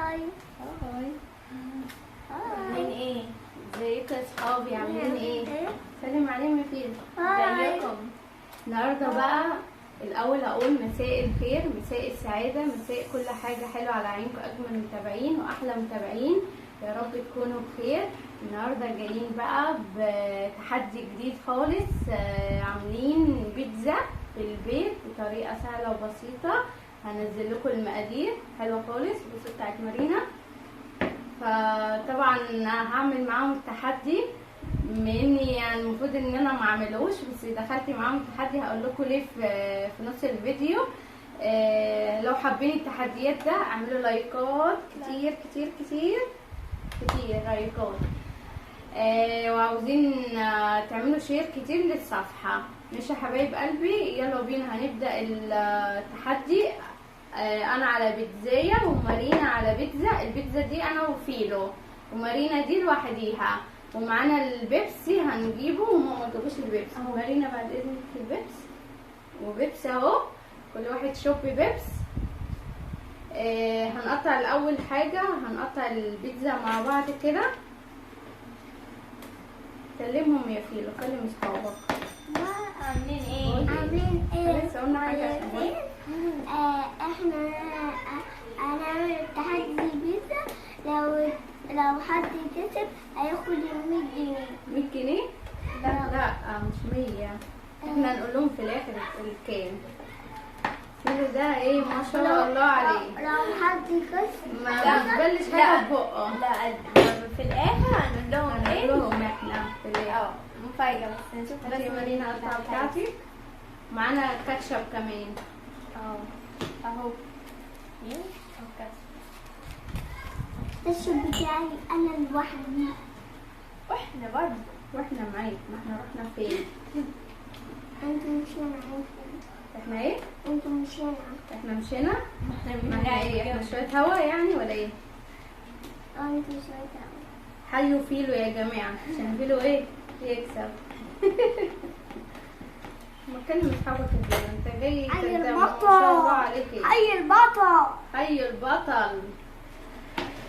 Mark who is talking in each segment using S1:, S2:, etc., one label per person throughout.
S1: hi
S2: hi.
S3: عاملين ايه؟
S2: ازيكم يا اصحابي، عاملين ايه؟ سلم عليهم يا فيل.
S3: ازيكم؟
S2: النهارده بقى الاول اقول مساء الخير، مساء السعادة، مساء كل حاجة حلوة على عينكم اجمل متابعين واحلى متابعين، يا رب تكونوا بخير. النهارده جايين بقى بتحدي جديد خالص، عاملين بيتزا في البيت بطريقة سهلة وبسيطة. هنزل لكم المقادير حلوة خالص، بصوا بتاعت مارينا. فطبعا هعمل معاهم التحدي، بما اني يعني المفروض ان انا ما اعملوش، بس دخلت معاهم التحدي. هقول لكم ليه في نص الفيديو. لو حابين التحديات ده اعملوا لايكات كتير كتير كتير كتير لايكات، وعاوزين تعملوا share كتير للصفحه. ماشي يا حبايب قلبي، يلا بينا هنبدا التحدي. انا على بيتزايه ومارينا على بيتزا. البيتزا دي انا وفيلو، ومارينا دي لوحديها، ومعانا البيبسي هنجيبه، وماما ما جابوش البيبسي. مارينا بعد اذنك البيبس، وبيبسي اهو، كل واحد شوب بيبس. هنقطع الاول حاجة، هنقطع البيتزا مع بعض كده. كلمهم يا فيلو، كلم اصحابك.
S3: عاملين ايه؟
S1: عاملين ايه؟
S2: لسه قلنا حاجة.
S1: احنا هنعمل تحدي بيتزا، لو حد كسب هياخد 100 جنيه.
S2: 100 جنيه؟ لا لا مش 100، احنا هنقول لهم في الاخر الكام. فيلو ده ايه ما شاء الله عليه،
S1: لو حد كسب
S2: ما بيبلش حاجة في بقه.
S3: لا في الاخر هنقول لهم ايه؟
S2: هنقول لهم احنا في الاخر
S3: مفاجأة، بس نشوف.
S2: بس مارينا القطعة بتاعتي. معانا كاتشب كمان
S3: اهو.
S1: الكاتشب بتاعي انا لوحدي،
S3: واحنا برضه،
S2: واحنا معاك. ما احنا رحنا فين؟
S1: انتوا مشينا معايا.
S2: احنا ايه؟
S1: انتوا مشينا.
S2: احنا مشينا؟ ما احنا ايه؟ احنا شوية هوا يعني ولا ايه؟
S1: انتوا شوية هوا.
S2: حيوا فيلو يا جماعة، عشان فيلو ايه؟ يكسب. ما تكلم اصحابك كده، انت جاي
S1: حي
S2: ما شاء الله عليك.
S1: حي البطل،
S2: حي البطل.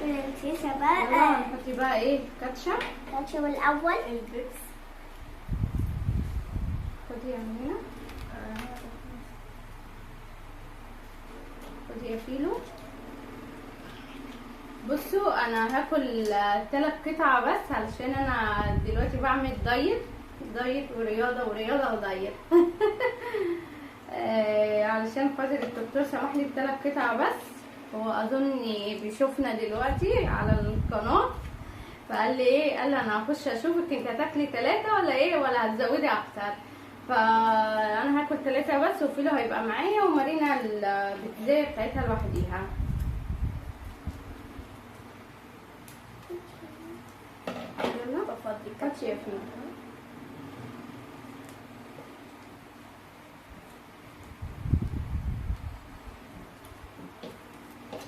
S1: الانتيسة بقى.
S2: نحطي بقى ايه؟ كاتشب.
S1: كاتشب الاول،
S3: البيبس.
S2: خدي يا مينا، خدي يا فيلو. بصوا انا هاكل 3 قطع بس، علشان انا دلوقتي بعمل diet، diet ورياضة ورياضة و diet. علشان خاطر الدكتور سمح لي ب3 قطع بس. هو اظن بيشوفنا دلوقتي على القناة، فقال لي ايه؟ قال لي انا هخش اشوفك انت هتاكلي 3 ولا ايه، ولا هتزودي اكتر. فانا هاكل 3 بس، وفيلو هيبقى معايا، ومارينا البيتزا بتاعتها لوحديها. يلا
S3: بفضي
S2: كاتشب يا فيلو.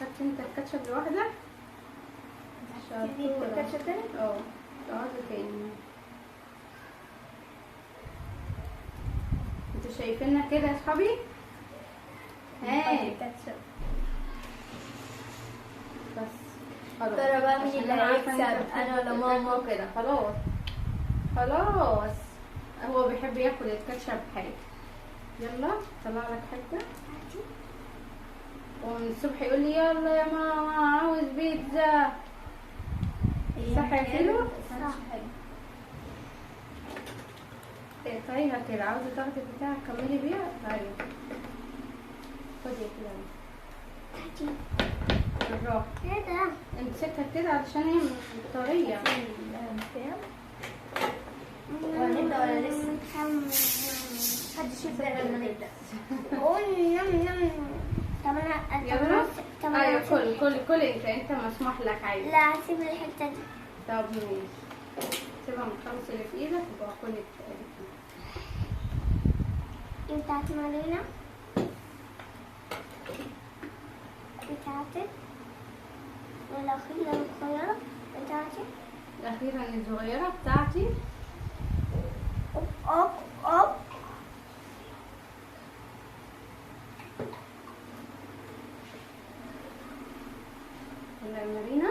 S2: خدت انت الكاتشب لوحدك؟
S3: شطورة. الكاتشب تاني؟
S2: اه اقعدي تاني. انتوا شايفيننا كده يا اصحابي؟ ها
S3: الكاتشب
S2: بس خلاص.
S3: ترى بقى مين اللي هيكسب، انا ولا ماما؟
S2: كده خلاص خلاص. هو بيحب ياكل الكاتشب حاجة. يلا طلع لك حتة. ومن الصبح يقول لي يلا يا ماما عاوز بيتزا. صح يا فيلو؟
S1: صح.
S2: اقطعيها كده، عاوزه تاخدي بتاعك كملي بيها. اقطعيها، خدي كده بالراحة.
S1: ايه ده؟
S2: امسكها كده علشان هي طرية.
S3: وهنبدا ولا لسه؟ محدش يبدا لما نبدا.
S1: قول نم نم. طب انا
S2: يلا. ايوه كل كل كل، انت مسموح لك عادي.
S1: لا سيب الحتة دي.
S2: طب ماشي، سيبها متخلص اللي في ايدك وبقى كل اللي
S1: دي بتاعت مارينا، بتاعتك، والاخيرة الصغيرة بتاعتي،
S2: الاخيرة الصغيرة بتاعتي.
S1: اوب اوب اوب.
S2: مارينا.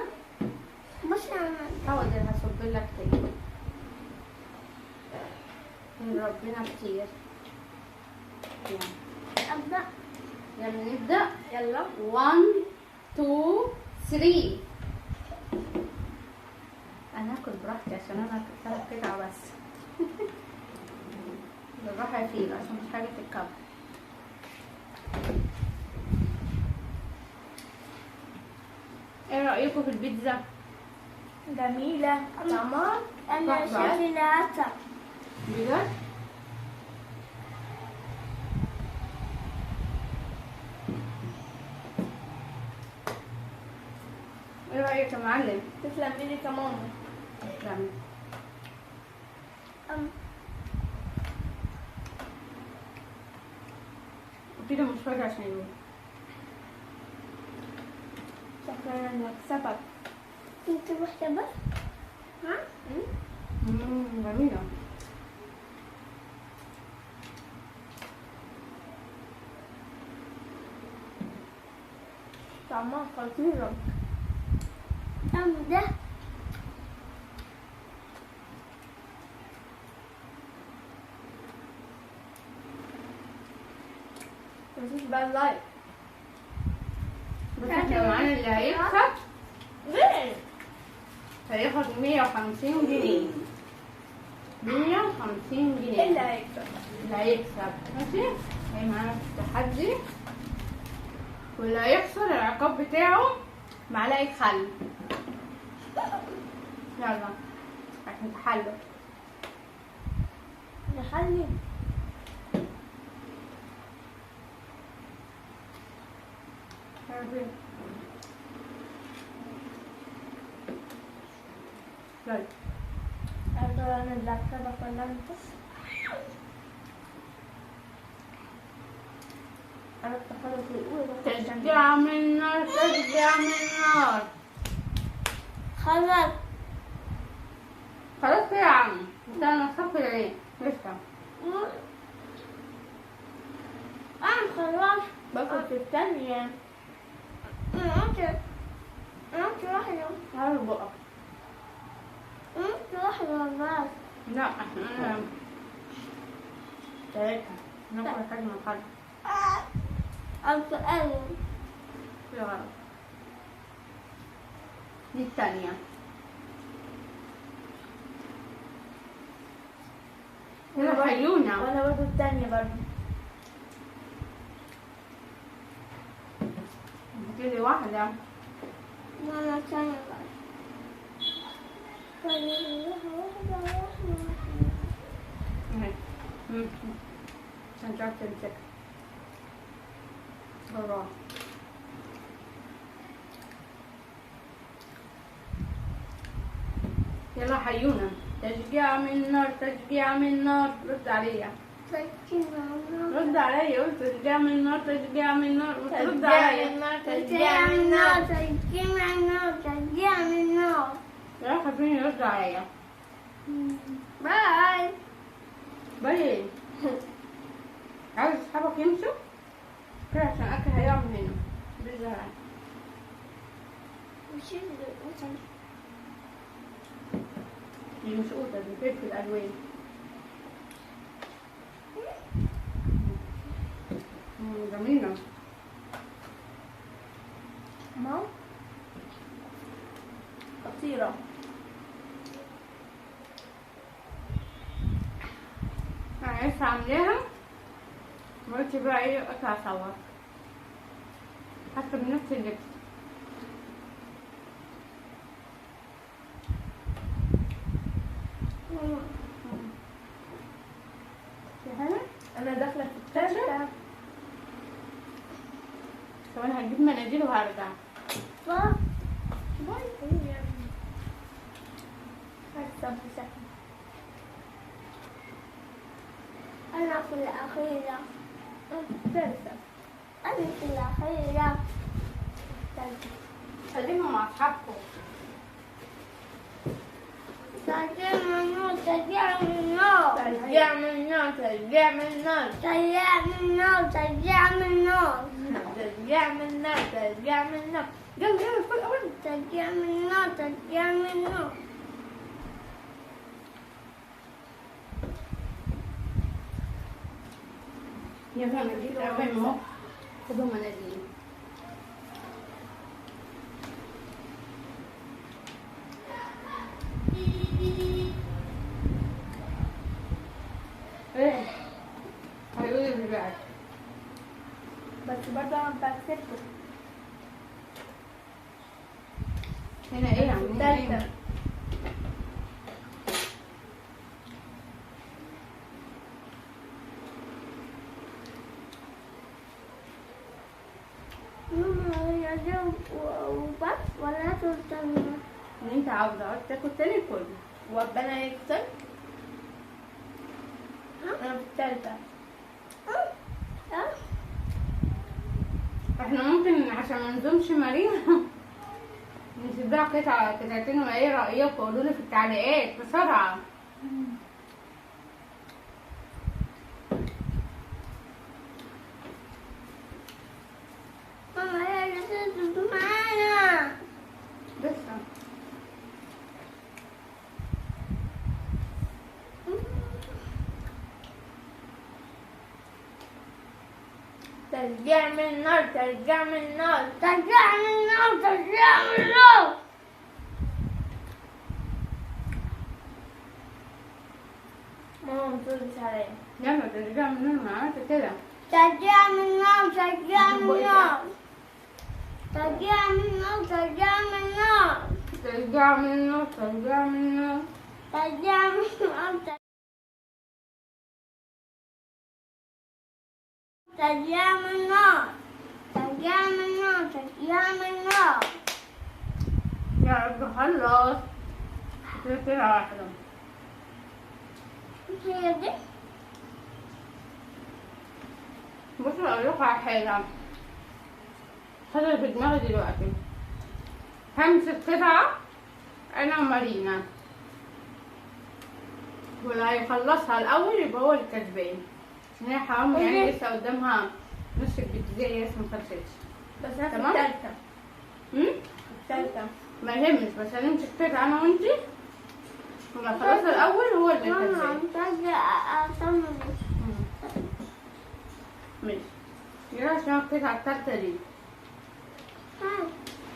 S1: بص يا ماما.
S2: حاضر هصب لك تاني. من ربنا كتير. يلا
S1: ابدا.
S2: يلا نبدا. يلا 1 2 3. انا هاكل براحتي عشان انا 3 قطع بس. بالراحة يا فيلو عشان مش حاجة تتكب. ايه رايكم في البيتزا؟
S3: جميلة طعمها.
S1: انا شايفه العسل
S2: بجد. ايه رايك يا معلم؟
S3: تسلم ايدك يا ماما.
S2: تسلم. كده مش فاضي عشان يقول.
S3: شكرا لك.
S1: انت واحدة بس؟ ها؟
S2: جميلة.
S3: طعمها خطيرة.
S1: طعم ده
S3: مفيش بقى ال like.
S2: بس احنا معانا اللي هيكسب
S3: ليه؟
S2: هياخد 150 جنيه. 150 جنيه
S3: اللي هيكسب.
S2: اللي هيكسب ماشي. هي معانا في التحدي، واللي هيخسر العقاب بتاعه معلقة خل. يلا عشان تحلوا.
S1: نحلي.
S2: طيب
S3: انا اللي هكسبك ولا انت؟ انا التخلص الاولى.
S2: تشجيع من النار، تشجيع من النار.
S1: خلاص
S2: خلاص يا عم، استنى صفي العين لسه.
S1: انا خلاص
S3: باكل في الثانية.
S1: انت واحدة.
S2: تعالوا بقى.
S1: انت واحدة بس.
S2: لا احنا 3 ناكل حاجة من الخل.
S1: انت قالوا
S2: في غلط. دي الثانية. يلا حيونا.
S3: وانا برضه الثانية برضه.
S2: هاتيلي واحدة.
S1: وانا الثانية برضه. واحدة واحدة واحدة.
S2: عشان تعرف تمسكها. بالراحة. يلا حيونا. تشجيع من النار، تشجيع من النار. رد عليا. رد عليا. قلت تشجيع من النار، تشجيع من النار. رد عليا.
S1: تشجيع من النار، تشجيع من النار، تشجيع من النار.
S2: يلا خليني يرد عليا.
S1: bye
S2: bye. عاوز اصحابك يمشوا كده عشان الاكل هيقع من هنا بالزرع. دي مش قوطة، دي فلفل ألوان. جميلة.
S3: ما خطيرة.
S2: أنا لسه عاملاها قلت بقى ايه اطلع اصور حتى بنفس اللبس.
S3: انا داخله في الثالثة.
S2: طب انا هجيب مناديل وهرجع.
S1: bye
S3: bye. هكسب بشكل.
S1: انا في الاخيرة.
S3: الثالثة.
S1: انا في الاخيرة.
S3: الثالثة.
S2: خليهم مع اصحابكم.
S1: تشجيع من النار، تشجيع من النار،
S3: تشجيع من النار، تشجيع من النار،
S1: تشجيع من النار، تشجيع من النار.
S3: النار، تشجيع من النار، تشجيع من النار. يلا يلا كل أول.
S1: تشجيع من النار، تشجيع من النار.
S2: يلا نجيب أول. خدوا مناديل. ايه هيقولي دلوقتي
S3: بس برضه انا بكسبكم.
S2: هنا ايه عاملين ايه؟
S1: ماما هي دي وبس ولا هاكل تاني؟
S2: اللي انت عاوزه، عاوز تاكل تاني كله.
S3: وربنا يكسب. انا في التالتة.
S2: احنا ممكن عشان ما نزومش مارينا نسيب لها قطعة قطعتين، وايه رأيكم؟ قولوا لي في التعليقات بسرعة.
S1: ماما هي اللي تزوم معانا
S2: لسه.
S3: تشجيع من النار، تشجيع من النار،
S1: تشجيع من النار، تشجيع من النار.
S3: ماما ما تردش عليا.
S2: يلا تشجيع من النار، ما عملت كده.
S1: تشجيع من النار، تشجيع من النار، تشجيع من النار، تشجيع من النار،
S2: تشجيع من النار، تشجيع من النار،
S1: تشجيع من النار، تشجيع من النار، تشجيع من النار، تشجيع من النار.
S2: يا رب خلص كده واحدة.
S1: هي دي.
S2: بصوا اقول لكم على حاجة خطرت في دماغي دلوقتي. همسك قطعة أنا ومارينا، واللي هيخلصها الأول يبقى هو الكسبان. عشان هي حرام يعني لسه قدامها نص البيتزا لسه ما خلصتش.
S3: بس انا في التالتة. التالتة
S2: ما يهمش، بس هنمسك قطعة انا وانتي، واللي خلصها الأول هو اللي كسبان. ماشي يلا عشان القطعة التالتة دي.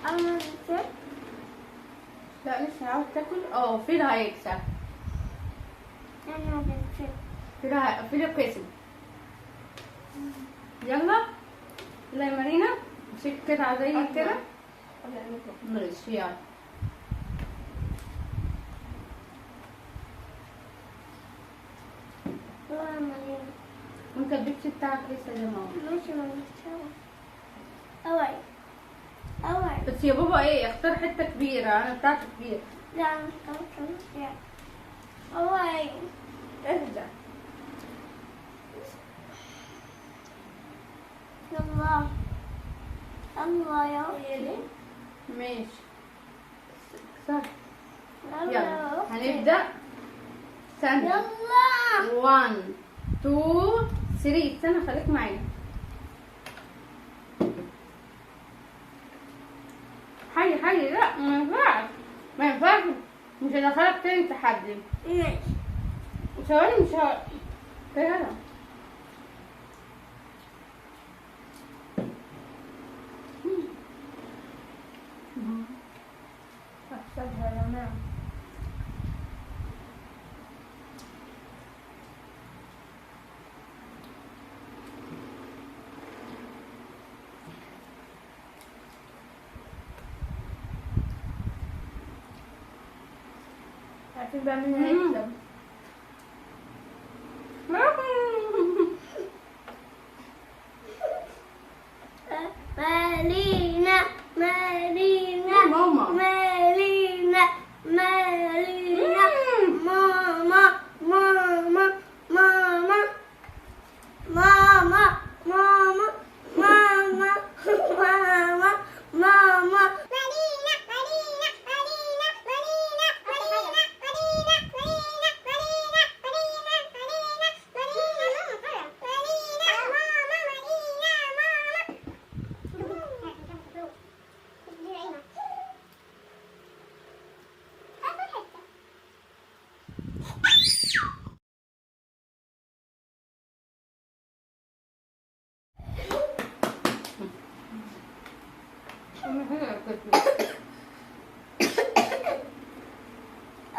S1: أنا لسه
S2: لا لسه عاوز تاكل. اه فيل هيكسب.
S1: أنا لسه
S2: فيل كسب. يلا يلا يا مارينا امسكي قطعة زي كده. ماشي يلا.
S1: يلا يا مارينا.
S2: وانت البيبسي بتاعك لسه زي ما هو.
S1: ماشي ماشي. اوعي اوعي
S2: بس يا بابا. ايه اختار حتة كبيرة، انا بتاعتي كبيرة.
S1: لا انا اخترت. اوعي
S3: اهدى.
S1: يلا الله يا اختي.
S2: ماشي صح. يلا هنبدأ. استنى
S1: يلا
S2: 1 2 3. استنى خليك معايا. حي حي. لا ما ينفعش ما ينفعش، مش هدخلك تاني تحدي.
S1: ماشي
S2: ثواني مش كده.
S3: احسبها يا جماعة. عارفين بقى مين هيكسب؟
S1: مارينا مارينا
S2: ماما
S1: مارينا مارينا ماما ماما ماما ماما ماما ماما ماما ماما مارينا مارينا مارينا مارينا مارينا مارينا مارينا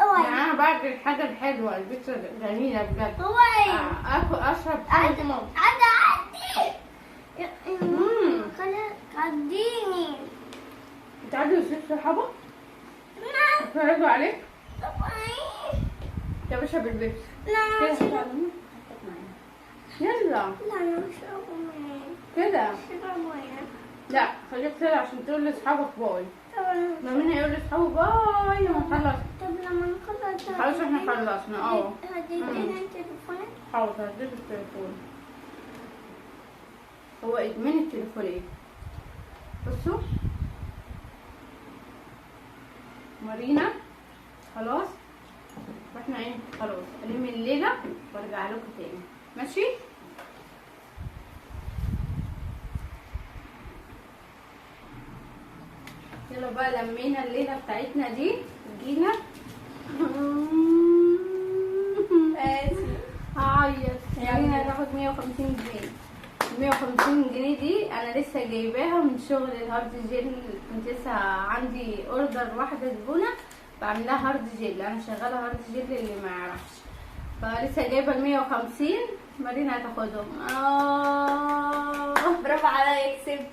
S1: اوعي.
S2: يعني انا بعد الحاجة الحلوة البيتزا جميلة بجد.
S1: اوعي.
S2: اكل اشرب.
S3: عدي ماما.
S1: عدي عدي. خلاص عديني.
S2: انت عادي وسيب صحابك؟
S1: لا.
S2: اتفرجوا عليك؟
S1: اوعي.
S2: يا باشا بالبيبسي.
S1: لا
S2: كده.
S1: مش
S2: يلا.
S1: لا انا مش هشرب مية.
S2: كده.
S1: مش هشرب مية.
S2: لا خليك كده عشان تقول لاصحابك bye.
S1: طب
S2: مامينا يقول لاصحابه bye لما نخلص.
S1: طب لما نخلص.
S2: خلاص احنا خلصنا. اه
S1: هتديني تليفونك؟
S2: حاضر هديك التليفون. هو ادمان التليفون ايه؟ بصوا مارينا خلاص، واحنا ايه خلاص الم الليلة وارجع لكم تاني. ماشي. يلا بقى لمينا الليلة بتاعتنا دي جينا. هعيط. جينا ناخد 150 جنيه. 150 جنيه دي انا لسه جايباها من شغل ال hard gel. كنت لسه عندي order واحدة زبونه بعمل لها hard gel، انا شغالة hard gel اللي ما يعرفش، فلسه جايبه ال 150. مارينا هتاخدهم.
S3: برافو عليا كسبت.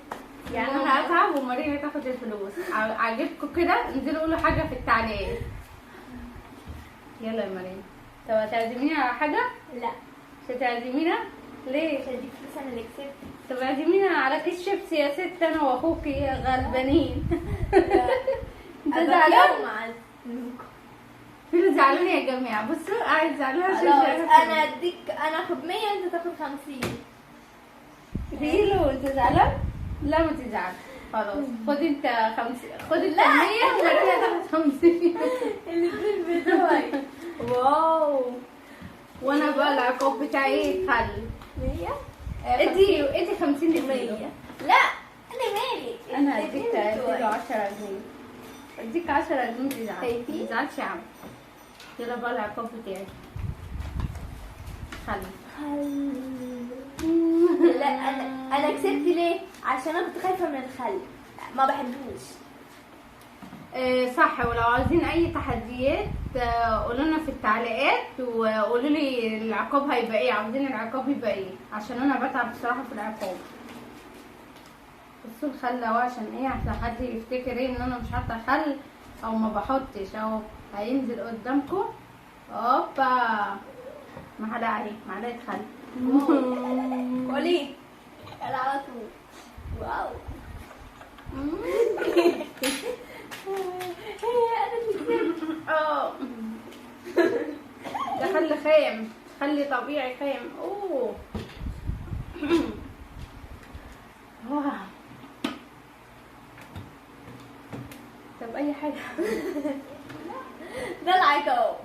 S2: يعني انا اتعب ومارينا تاخد الفلوس. عاجبكم كده؟ انزلوا قولوا حاجة في التعليقات. يلا يا مارينا. طب هتعزمينا على حاجة؟
S3: لا.
S2: مش هتعزمينا؟ ليه؟
S3: مش هديك فلوس، انا اللي كسبت.
S2: طب اعزمينا على كيس شيبسي يا ست، انا واخوكي غلبانين. انت زعلان؟ فين زعلان يا جماعة؟ بصوا قاعد زعلان عشان
S3: انا اديك، انا اخد 100 وانت تاخد 50.
S2: فيلو انت زعلان؟ لا ما تزعلش خلاص، خد انت 50، خد انت 100 ومارينا تاخد 50.
S3: الاثنين بتوعي.
S2: wow. وانا بقى العقاب بتاعي ايه؟ خل
S3: 100.
S2: ادي 50 ل 100.
S3: لا انا مالي،
S2: انا هديك 10 جنيه، اديك 10 جنيه. تزعل ما تزعلش يا عم. يلا بقى العقاب بتاعي خل.
S3: لا انا كسبت ليه؟ عشان انا كنت خايفة من الخل، ما بحبوش.
S2: صح. ولو عايزين اي تحديات قولوا لنا في التعليقات، وقولوا لي العقاب هيبقى ايه، عاوزين العقاب يبقى ايه، عشان انا بتعب بصراحة في العقاب. بصوا الخل اهو، عشان ايه؟ عشان حد يفتكر ايه ان انا مش حاطه خل او ما بحطش. اهو هينزل قدامكم. اوبا، معلقه اهي، معلقه خل.
S3: قولي يلا على طول. واو. انا اللي كسبت.
S2: اه ده خل خام، خل طبيعي خام. اوه. طب اي حاجة.
S3: ده العقاب.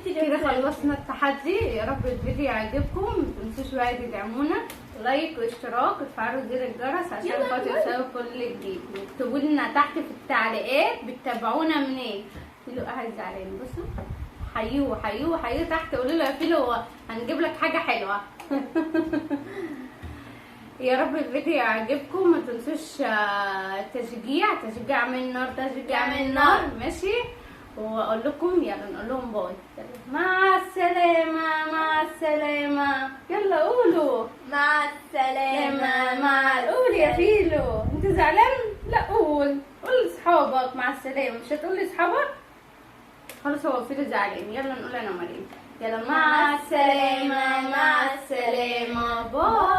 S2: كده خلصنا التحدي. يا رب الفيديو يعجبكم، متنسوش بقى تدعمونا like واشتراك وتفعلوا زر الجرس عشان خاطر يوصلكوا كل جديد. واكتبوا لنا تحت في التعليقات بتتابعونا منين. فيلو قاعد زعلان، بصوا حيوه حيوه حيوه تحت، قولوا له يا فيلو هنجيب لك حاجة حلوة. يا رب الفيديو يعجبكم، ما تنسوش تشجيع، تشجيع من نار، تشجيع من نار. ماشي. واقول لكم يلا نقول لهم bye. مع السلامة، مع السلامة. يلا قولوا
S3: مع السلامة.
S2: مع قول يا فيلو. انت زعلان؟ لا قول، قول لاصحابك مع السلامة. مش هتقول لاصحابك؟ خلاص هو فيلو زعلان. يلا نقول انا مريم. يلا مع السلامة، مع السلامة، bye.